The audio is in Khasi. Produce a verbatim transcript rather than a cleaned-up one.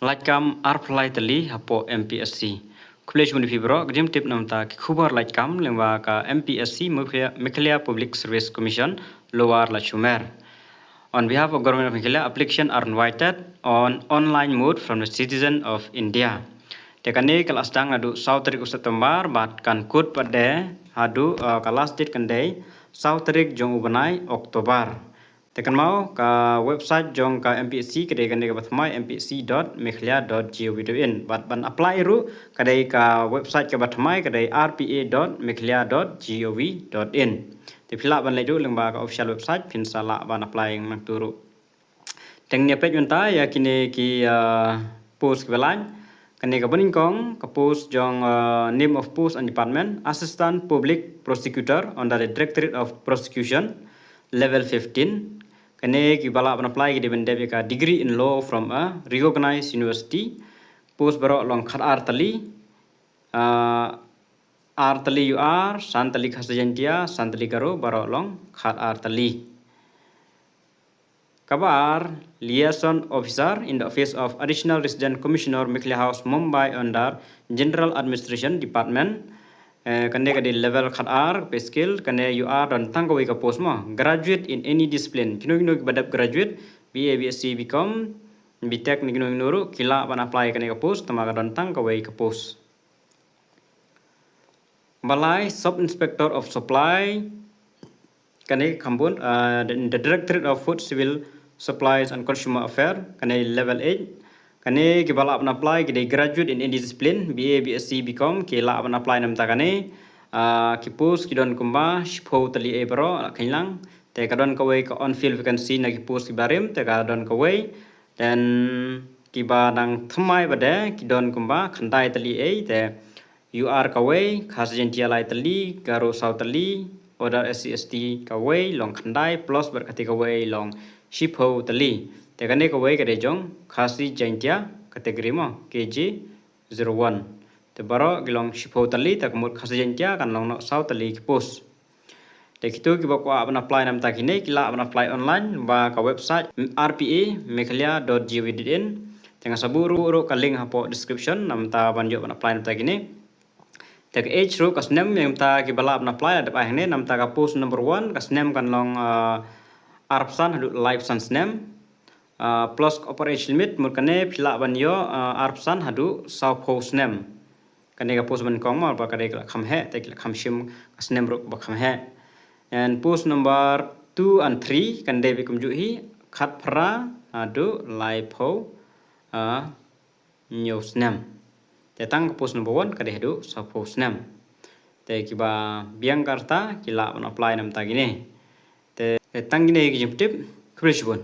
Lait kam arphew lai tylli hapoh M P S C. Khublei shibun ïa phi baroh, ka jingtip namar ki khubor lait kam lyngba ka M P S C, Meghalaya, Meghalaya Public Service Commission, Lower Lachumere. On behalf of Government of Meghalaya, application are invited on online mode from the citizen of India. Te kane ka la sdang naduh saw tarik u September bad kan kut pat de haduh, uh, ka last date kan dei saw tarik jong u bnai October. Te kynmaw ka website jong ka M P S C ka dei kane kaba thymmai, M P S C dot meghalaya dot gov dot in. Bad ban apply ruh ka dei ka website kaba thymmai ka dei R P A dot meghalaya dot gov dot in. Te phi lah ban leit ruh lyngba ka official website, phin sa lah ban apply nangta ruh. Te ngin ïa peit mynta ïa kine ki, uh, post kiba lait. Kane kaba nyngkong ka post jong, uh, name of post and department, Assistant Public Prosecutor under the Directorate of Prosecution, level fifteen. Kane kiba lah ban apply ki dei ban dep ïa ka degree in law from a recognized university. Post baroh long khat ar tylli, uh, ar tylli U R, san tylli Khasi Jaintia, san tylli Garo, baroh long khat ar tylli. Kaba ar, Liaison Officer in the Office of Additional Resident Commissioner, Meghalaya House, Mumbai, under General Administration Department. Eh, kane ka dei level khat ar, pay scale, kane U R don tang kawei ka post mo. Graduate in any discipline. Kino kino kiba dep graduate, B A, B S C, B Com, B Tech ne kino kino ruh, ki lah ban apply kane ka post, tangba ka don tang kawei ka post. Ba lai, Sub Inspector of Supply, kane kham bun, uh, the, the Directorate of Food, Civil Supplies and Consumer Affairs, kane level eight. Kane kiba lah ban apply ki dei graduate in any discipline, B A, B S C, B Com, ki lah ban apply namar kane. Uh, ki post ki don kumba shiphew tylli ei baroh, la kheiñ lang. Te ka don kawei ka unfilled vacancy na ki post kiba rim, te ka don kawei. Then kiba dang thymmai pat de ki don kumba khyndai tylli ei, te U R kawei, Khasi Jaintia lai tylli, Garo saw tylli, other S C S T kawei, long khyndai, plus bad kata kawei long shiphew tylli. Te kane kawei ka dei jong Khasi Jaintia category mo, K J zero one. Te baroh ki long shiphew tylli, te ka mut Khasi Jaintia kan long noh saw tylli ki post. Te kito kiba kwah ban apply namar kine, ki lah ban apply online ba ka website R P A meghalaya dot gov dot in. Te nga sa buh ruh ka link hapoh description namar ban ïoh ban apply namar kine. Te ka age ruh, ka snem, namar kiba lah ban apply la dep ai hangne, namar ka post number one, ka snem kan long, uh, arphew san haduh laiphew san snem. Uh, plus ka upper age limit, mut kane phi lah ban ïoh, uh, arphew san haduh sawphew snem. Kane ka post ba nyngkong mo, ba ka dei ka la kham heh, te ki la kham shim ka snem ruh ba kham heh. And post number two and three kan dei beit kumjuh hi, khatphra haduh laiphew, uh, hynñiew snem. Te tang ka post number one ka dei haduh sawphew snem. Te kiba biang ka rta ki lah ban apply namar kine. Te, te tang kine ki jingtip, khublei shibun.